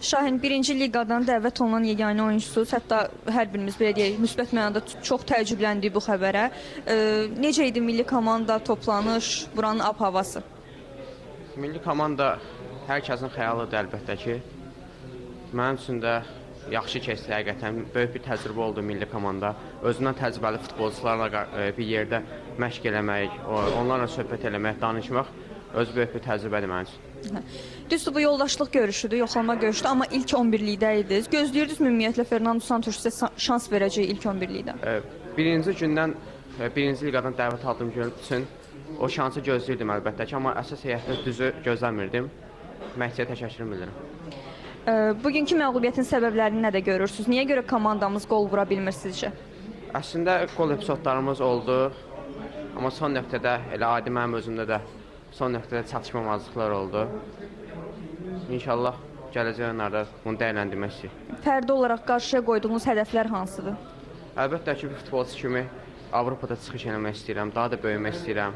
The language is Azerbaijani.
Şahin, birinci liqadan dəvət olunan yeganə oyunçusunuz. Hətta hər birimiz belə deyək, müsbət mənada çox təəccübləndik bu xəbərə. Necə idi milli komanda, toplanış, buranın ab-havası? Milli komanda hər kəsin xəyalıdır əlbəttə ki. Mənim üçün də yaxşı keçdi həqiqətən. Böyük bir təcrübə oldu milli komanda. Özündən təcrübəli futbolçularla bir yerdə məşq eləmək, onlarla söhbət eləmək, danışmaq özü böyük bir təcrübədir mənim üçün. Düzdür, bu yoldaşlıq görüşüdür, yoxlama görüşüdür, amma ilk 11-likdə idiniz. Gözləyirdiniz ümumiyyətlə Fernando Santos sizə şans verəcək ilk 11-likdə? Birinci gündən, birinci liqadan dəvət aldığım gün üçün o şansı gözləyirdim əlbəttə ki, amma əsas heyətdə düzü gözləmirdim. Məşqçiyə təşəkkürümü bildirirəm. Bugünkü məğlubiyyətin səbəblərini nədə görürsünüz? Niyə görə komandamız qol vura bilmir sizcə? Əslində qol epizodlarımız oldu, amma son nöqtədə, elə adi mənim özümdə də son nöqtədə çatışmamazlıqlar oldu. İnşallah gələcək oyunlarda bunu dəyərləndirmək istəyirik. Fərdi olaraq qarşıya qoyduğunuz hədəflər hansıdır? Əlbəttə ki, bir futbolçu kimi Avropada çıxış eləmək istəyirəm, daha da böyümək istəyirəm.